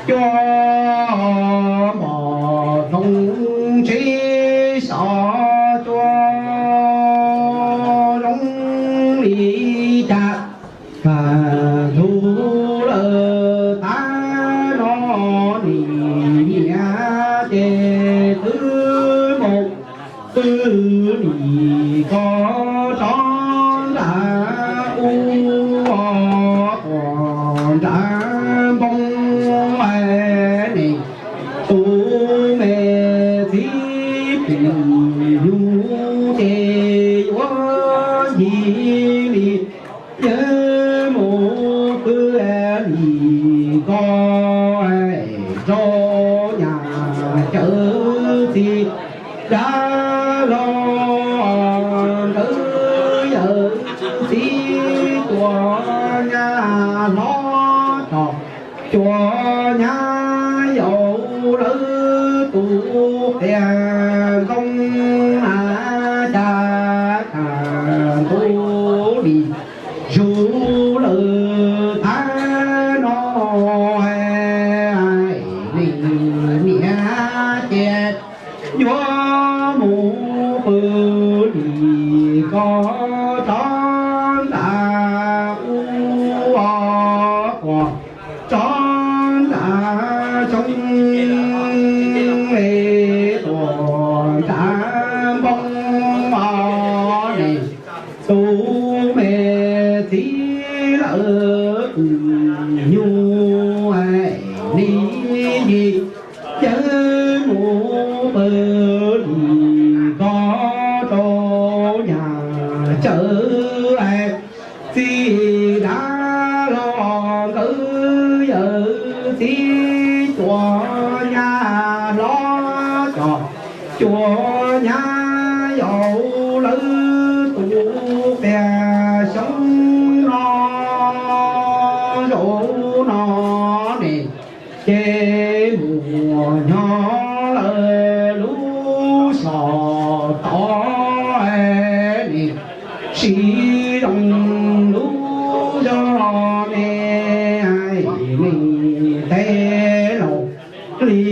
Cua mos zoo tsev xyov cua zoo li cas, kaj ntug lawm tag no nim niam ces twb mus pw li ko tso nram ub, tuaj nram npoo ne. Tus me txiv pw nyuj ces yuav ncig li yawg mus pw li ko rau nyab cawv txiv dab laug, nkawd yawm txiv cua nyab hlob cov cua nyab yau lawv tus qias ntoo na, cas kaj ntug li zuj lawm tag no, nim niam ces yuav mus pw li ko tso nram ub, tuaj tso nram tsob, tuaj nram npoo ne. Tus me txiv lawv pw nyuj li ncig yawg mus pw li ko rau nyab cawv txiv dab laug, nkawd yawm txiv cua nyab hlob cov cua nyab yau lawv tus qias xyoob no, zaum no ne, ces mus nyob lawm lub xyos tod ne, siv zoo lub zog ne, neeg tej laus li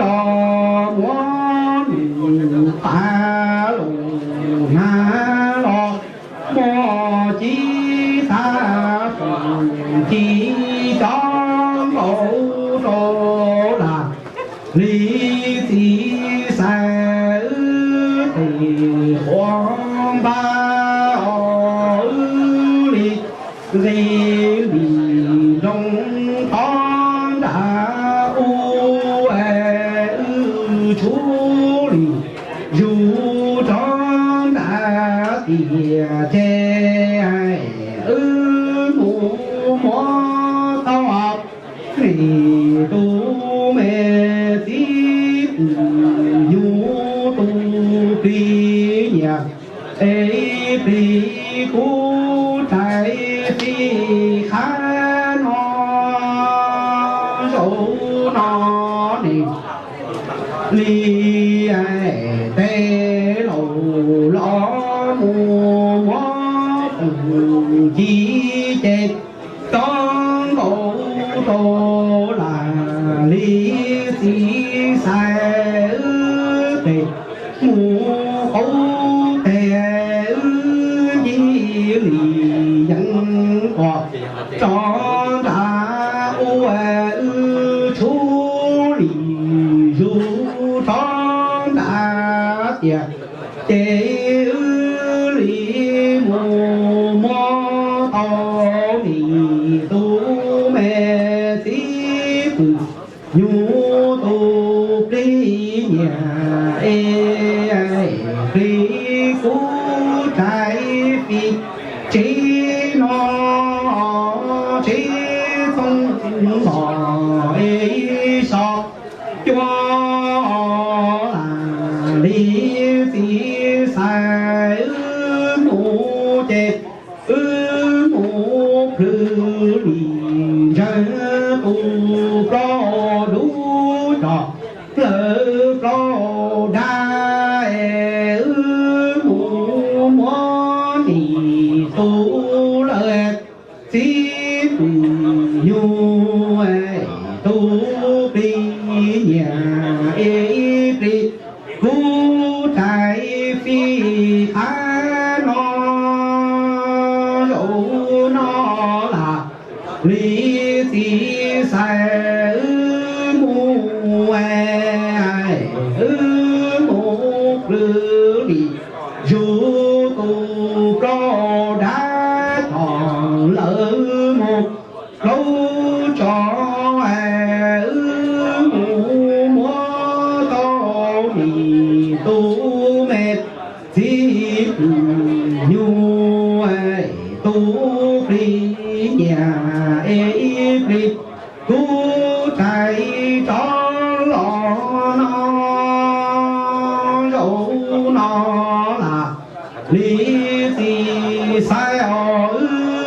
los muab nws pav los hnav los muab cib tag, ci cov nkaus rau lam li txiv xaiv wb tes quav npab os, wb li nqis li nroo tod nram ub, wb tshub li zus rov nram tiaj ces wb mus muab tau li tus me txiv pw nyuj tus plig nyiam, es plig kuv txais fij qhab no zaum no ne. Li tej laus los mus muab ci ces cov nkaus rau lam li txiv xaiv wb tes mus qaub tes wb ncig li yeev quas rov nram ub, wb tshub li zus rov nram tiaj ces wb li mus muab tau li tus me txiv pw nyuj tus plig nyiam, es plig kuv txais fij tsev no tsev txooj mos es so cua lam li txiv xaiv wb mus ces wb mus plhws li ntseeg tus plaub dub cov lawv plaub dab, es wb mus muab nim tus lawv txiv pw nyuj tus wb mus, wb mus plhws nim zuj tus plaub dab tom lawv mus plaub tsov, wb mus muab tau nim tus me txiv pwm nyuj tus plig nyiam es ib plig kub tais rov los no. Zaum no lam li txiv xaiv os,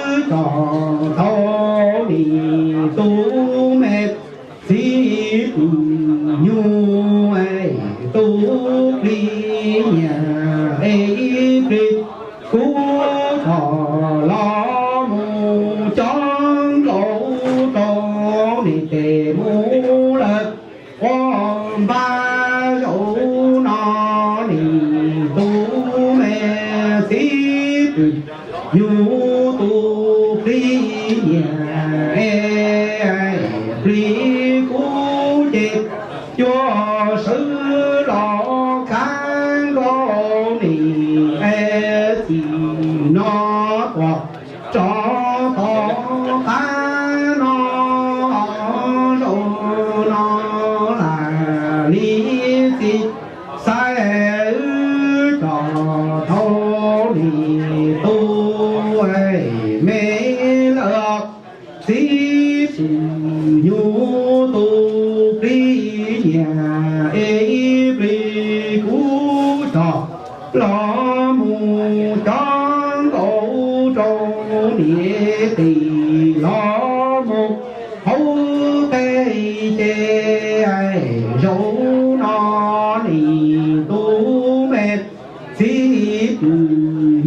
wb coj tau nim tus me txiv pwm nyuj tus plig nyiam es ib plig kub tog los mus cob nkaus rau nim tes mus lawm ua npab. Zaum no nim tus me txiv pwm nyuj tus plig nyiam es plig kub ces yuav sawv los kab nkaus nim es txiv no tuaj rov tom qab no. Zaum no lam li txiv xaiv, wb coj tau nim tus me lawm txiv pwm nyuj tus plig nyiam es ib plig kub tog los mus cob nkaus rau nim tes los mus hauv teb ces zaum no nim tus me txiv pwm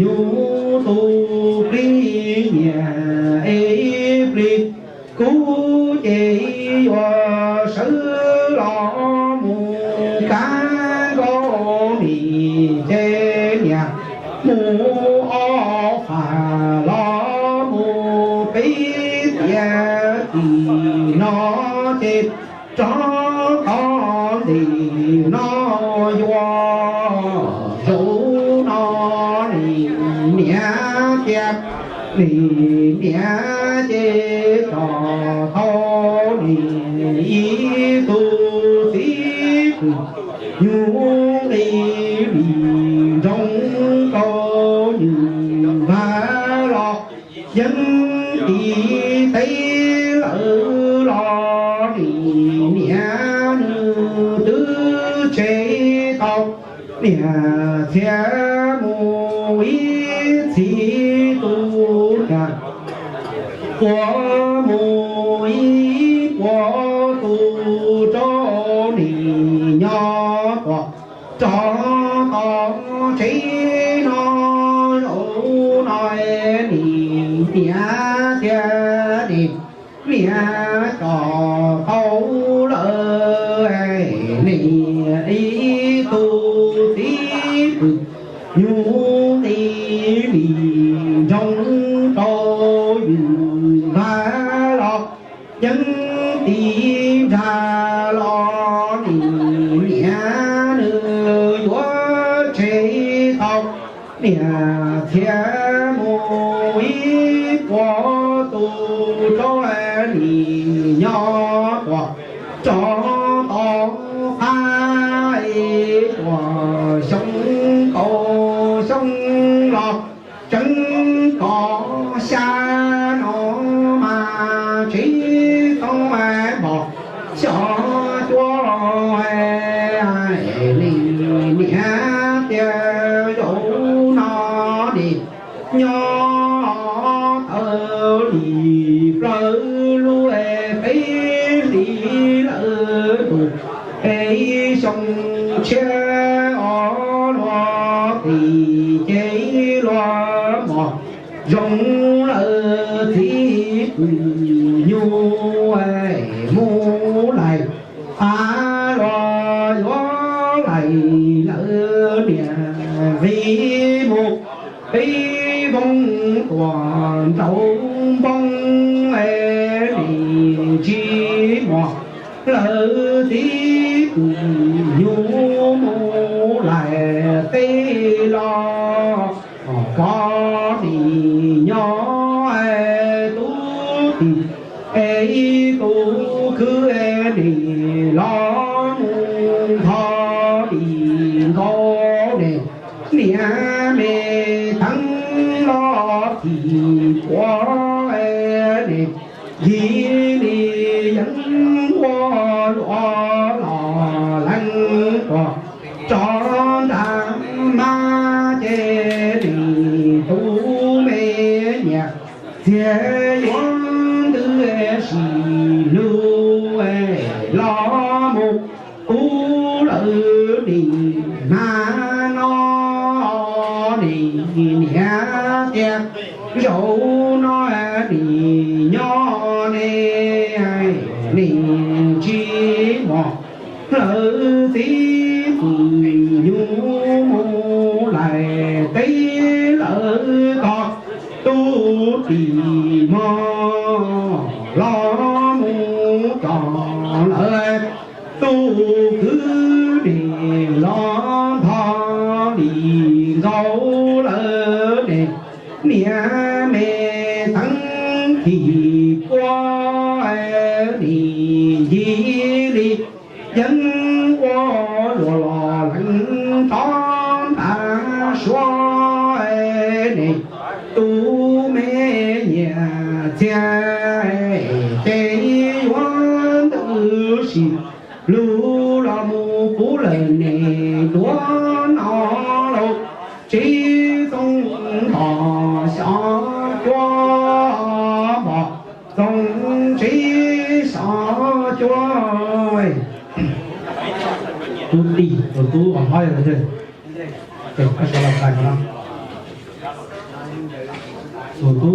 nyuj tus plig nyiam es ib plig kub ces yuav sawv los mus kab nkaus nim ces niam mus ob fam los mus peb tiam tim no ces rov tom ntej no yuav zaum no nim niam tias nim niam ces coj tau nim ib tug txiv pwm nyuj nqis li nroog rau ywm vaj los yeej tim teb lawm los nim niam nws twb tseg tau niam txhiaj mus ib txhis tus niam puas mus ib puas tus rau nim nyob tuaj rov tom tsev no. Zaum no nim niam tias nim niam coj tau lawm nim ib tug txiv pwm nyuj nqis li nroog rau ywm vaj los yeej tim nrag los nim niam nws yuav tseg tau niam txhiaj mus ib puas tus rau nim nyob tuaj rov tom qab tuaj xyoo nkaus xyoo los tseeb kom xya no mas tsev tau npog xyov cuab los nim niam tias zaum no nim nyob tawm li plaws lub peb hlis lawm tus peb xyoo tshiab os luag tim ces luag mos zoo lawm txiv pwm nyuj mus laim av los yuav laim lawm niam nqis mus peb voog tuaj nraum npoo nim tsis Lawv txiv kwv nyuj mus laim teb los, koj nim nyob tub tim, es ib tug kwv nim los mus nthos dim nkaus ne, niam me teeb los thim puav ne, yig li yeeb ua luam los lees tuaj tso nram mas ces nim tus me nyuam txiag yuav ntws sim lug los mus pub lawv nim hnav no, nim niam tias zaum no nim nyob ne, nim tsis mos lawv txiv kwv nyuj mus laim teb lawv tog tub tim mog los mus tso lawv tub kwv nim los nthos dim nkaus lawm ne, niam me teeb thim puav nim yig li yeeb ua luam los lees tso nram suab ne, tus me nyuam txiag ces yuav ntws sim lug los mus pub lawv nim duav no lauj. Tsis txoos npog xyov cuab npog, txoos tsis xyov cuab. Tub tim tus tub uas hlob yog tus twg? Ces koj sawv los txais no. Tus tub